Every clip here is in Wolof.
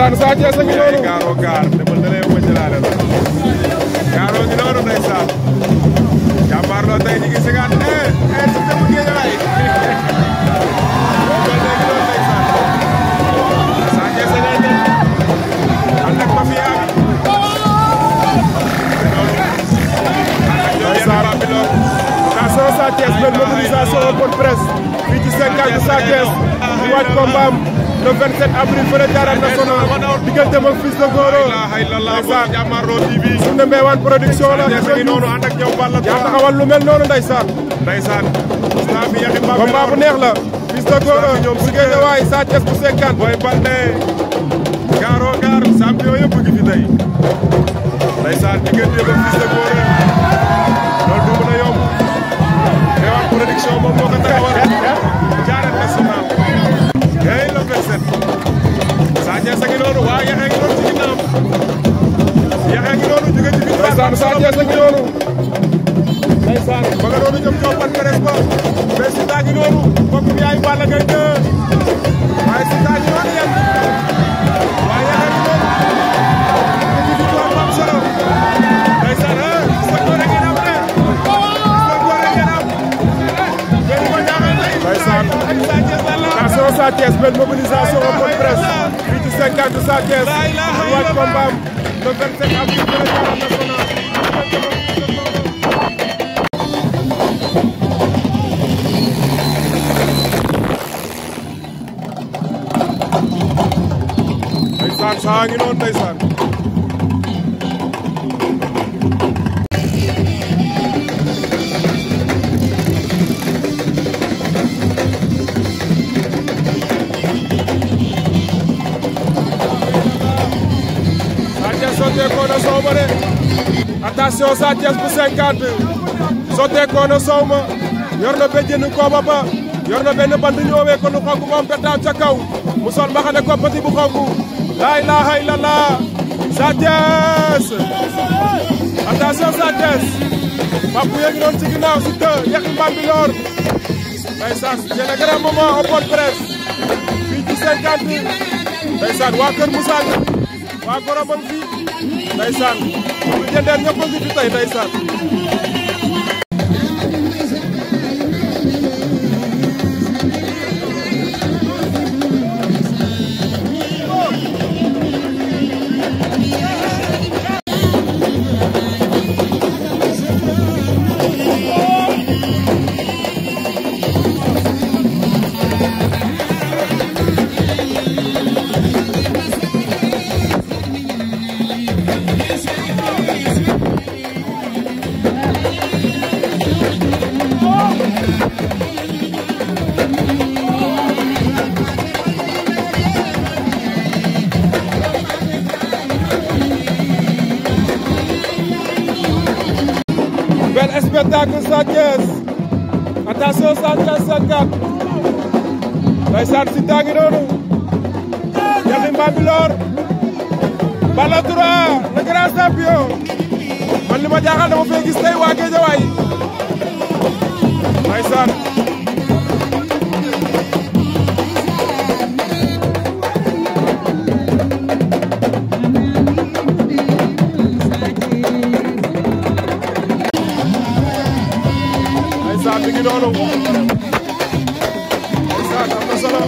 ndeysaan Sa Thiès a ngi noonu gaaro gaar demal da lay ma jëlaale la gaaro ngi noonu ndeysaan jàmbaarloo tey ñu ngi sigaat si demu Géejawaay Sa Thiès a ngay dem ànd ak mafia attention Sa Thiès benn mobilisation open press fii ci 50 Sa Thiès di waaj combat am le 27 avril fële ci Arène Nationale diggante ak Fils de Gora ndeysaan Jàmmaarloo TV Sounde Mbewaan production la ngi noonu ànd ak ñoom Balla yaa taxawal lu mel noonu ndeysaan islam bi yaxi mbaa combat bu neex la Fils de Gora ñoom si Géejawaay Sa Thiès bu 50 Boy Baldé gaaro gaar champion yëpp ngi fi tey ndeysaan diggante ak Fils de Gora loolu du mën a yomb Mbewaan production moom moo ko taxawal ci Arène Nationale hey le 27 Sa Thiès a ngi noonu waa yaxee ngi noonu ci ginnaaw yaxee ngi noonu jóge ci biir ndeysaan Sa Thiès a ngi noonu ndeysaan ba nga doonu jëm coow ban presse ba mais si taa ngi noonu mbokk mi yaay Balla Gaye 2 waaye si taa ngi noonu yem waaye yaxee ngi noonu ci victoire bu am solo ndeysaan sa góore ngeen am de sa góore ngeen am benn ko jaaxal tey ndeysaan attention Sa Thiès benn mobilisation open press fii ci 50 Sa Thiès di waaj combat am le 27 avril fële ci Arène Nationale ndeysaan saa ngi noonu ndeysaan sotteekoo na soow ma de attention Sa Thiès bu 50 sotteekoo na soow ma yor na béjjënu kooba ba yor na benn bant ñëwee ko lu xonk moom petaaw ca kaw mu sol mbaxane koppati bu xonk laa ilaaha illallah Sa Thiès attention Sa Thiès Pape yéegi noonu ci ginnaaw si te yàq Mbambilor ndeysaan c'est le grand moment open press fii ci 50 ndeysaan waa Kër Moussa waa Goromam fii ndeysaan bu jëndee ñëpp a ngi fi tey ndeysaan bel spectacle Sa Thiès attention Sa Thiès 54 ndeysaan si taa ngi noonu yaxi Mbambilor Balla 3 le grand champion man li ma jaaxal dama fay gis tey waa Géejawaay ndeysaan mi ngi noonu ndeysaan am na solo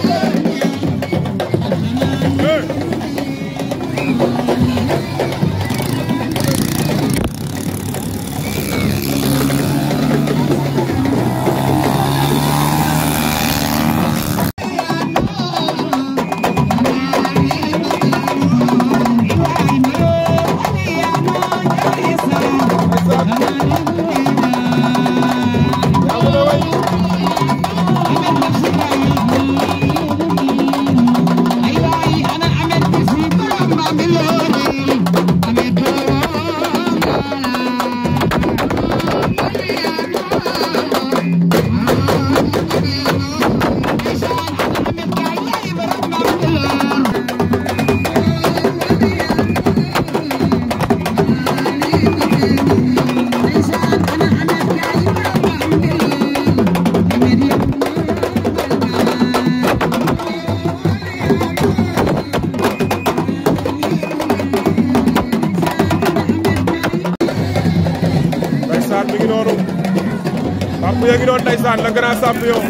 champion ngi noonu ndeysaan le grand champion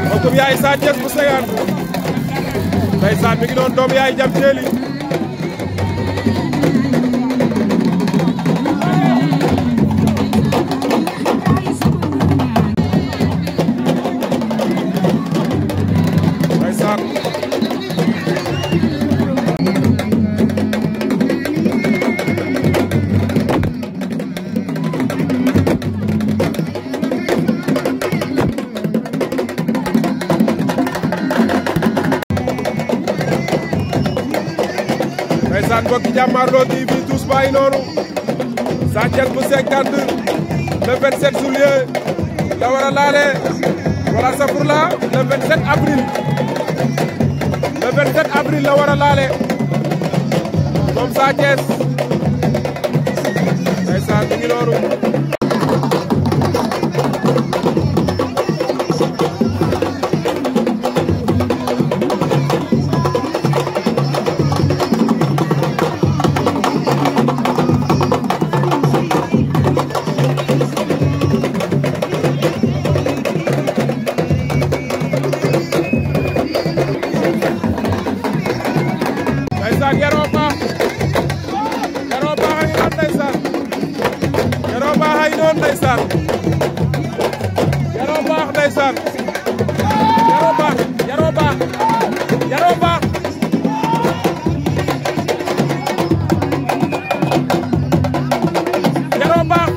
mbokkum yaay Sa Thiès bu 50 ndeysaan mi ngi noonu doom yaay jam teeli ndeysaan ndeysaan mbokki Jàmmaarloo TV tous bàyyi noonu Sa Thiès bu 50 le 27 juillet la war a laale wala safurla le 27 avril le 27 avril la war a laale moom Sa Thiès ndeysaan mi ngi noonu Yaroo baax a ngi noonu ndeysaan yaroo baax ndeysaan yaroo baax yaroo baax yaroo baax yaroo baax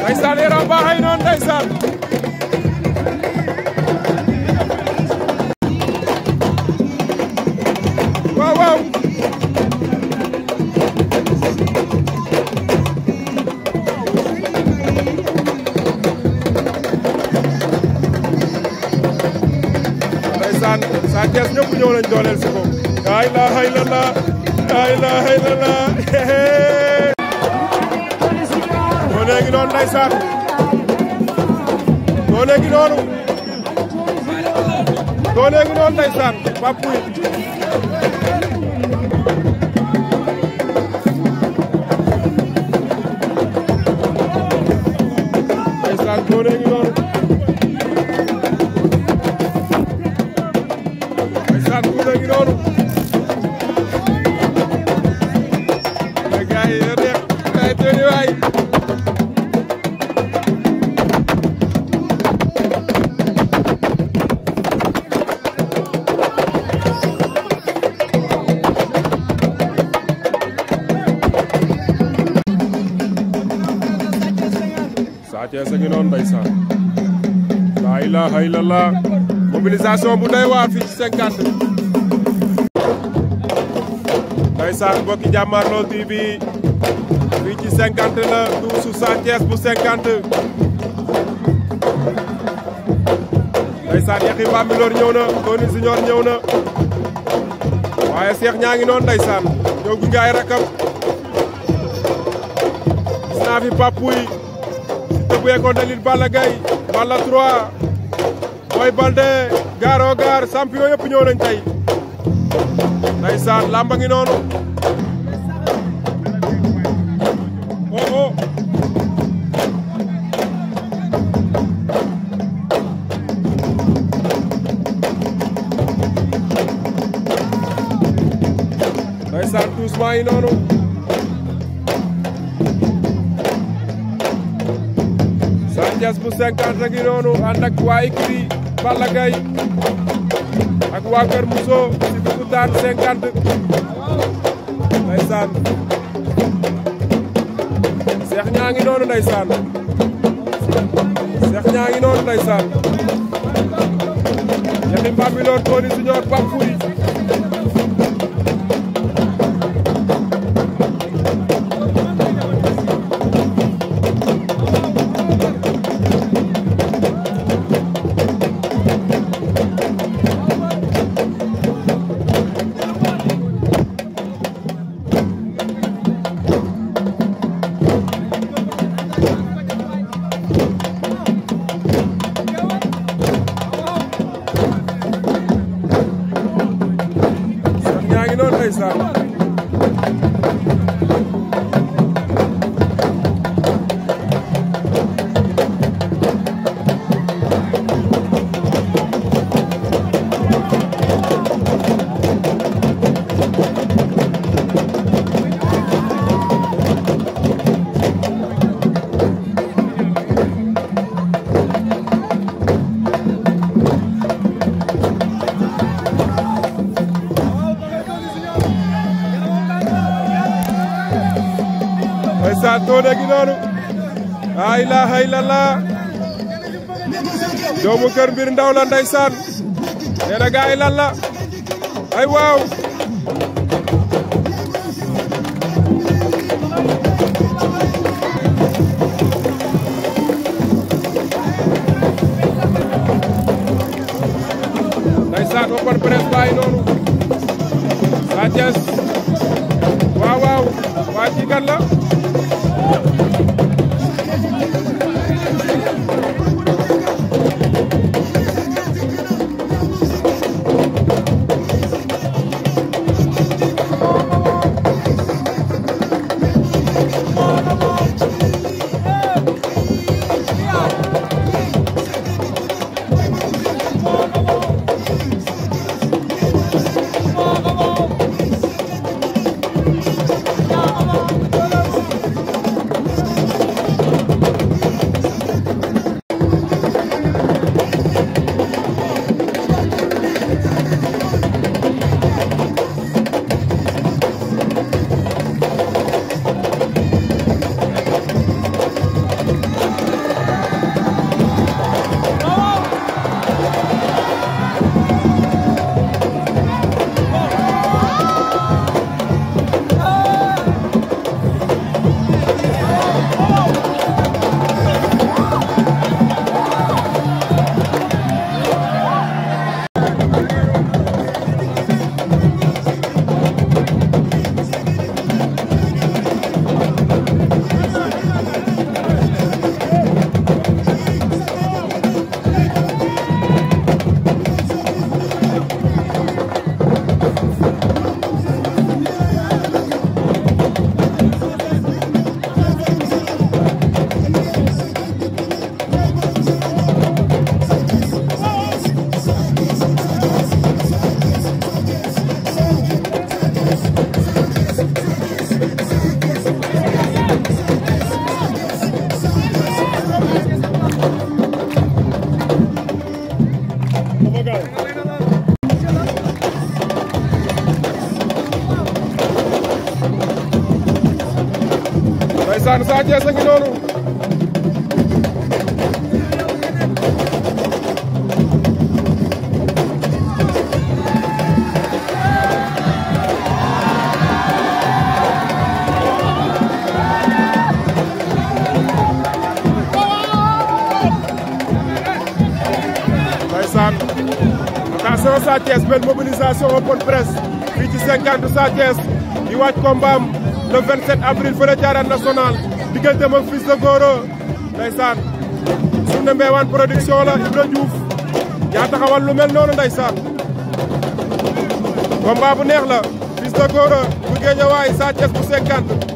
ndeysaan yaroo baax a ngi noonu ndeysaan waaw waaw ndeysaan Sa Thiès ñëpp ñëw nañ dooleel si ko la ilaha illallah la ilaha illallah moo léegi noonu ndeysaan moo léegi noonu ndeysaan Papuy ndeysaan moo léegi noonu ndeysaan moo léegi noonu mais gars yi yo neex ay toni waay Sa Thiès a ngi noonu ndeysaan la ilaha illallah mobilisation bu doy waar fii ci 50 ndeysaan mbokki Jàmmaarloo TV fii ci 50 la duusu Sa Thiès bu 50 ndeysaan Yaxi Bambilor ñëw na Tony Junior ñëw na waaye Cheikh ñaa ngi noonu ndeysaan ñëw gunge ay rakam gis naa fi Papuy bu école de lutte Balla Gaye Balla 3 Boy Baldé Garo Gar champion yëpp ñëw nañ tey ndeysaan lamba ngi noonu oh oh ndeysaan doucement yi noonu Sa Thiès bu 50 ngi noonu ànd ak waa écurie Balla Gaye ak waa Kër Mousso si bu daan 50 ndeysaan Cheikh ñaa ngi noonu ndeysaan Cheikh ñaa ngi noonu ndeysaan Yaxi Bambilor Tony Junior Papuy gi noonu laa ilaaha illallah doomu Kër Mbir Ndaw la ndeysaan nee na gaay lan la ay waaw ndeysaan open press baay noonu Sa Thiès waaw waaw waa ci kan la ndeysaan Sa Thiès a ngi noonu ndeysaan attention Sa Thiès belle mobilisation open press fii ci 50 Sa Thiès di waaj combat am le 27 avril fële ci Arène Nationale diggante ak Fils de Gora ndeysaan journée Mbewaan production la Ibra Diouf yaa taxawal lu mel noonu ndeysaan combat bu neex la Fils de Gora bu Guédiawaye Sa Thiès bu 50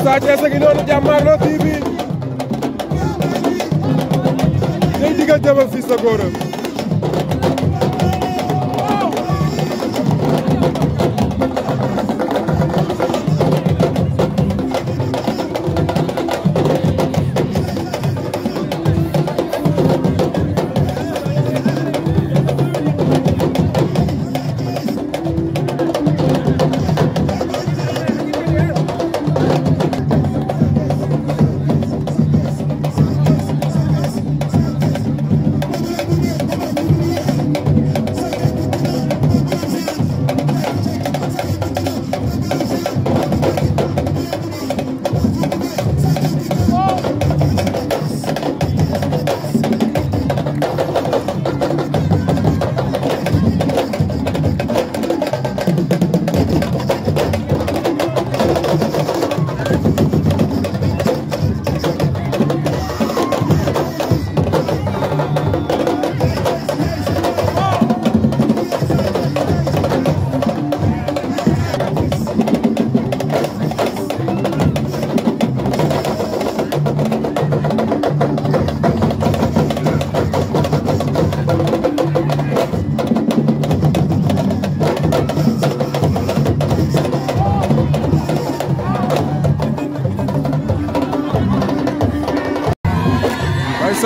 Sa Thiès a ngi noonu Jàmmaarloo TV day diggante ak Fils de Gora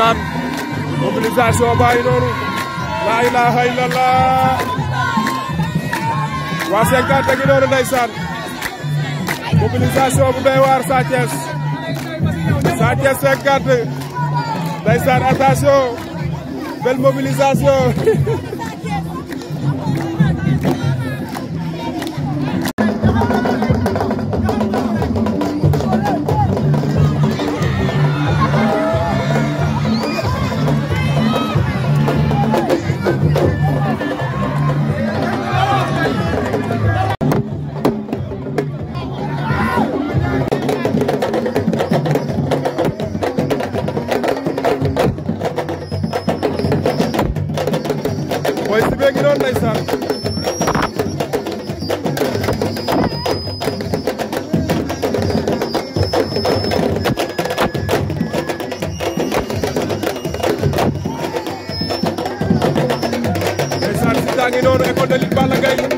ndeysaan mobilisation baa ngi noonu la ilaha illallah waa 50 ngi noonu ndeysaan mobilisation bu doy waar Sa Thiès 50 ndeysaan attention belle mobilisation Boy si bee ngi doon ndeysaan ndeysaan si taa ngi noonu école de lutte Balla Gaye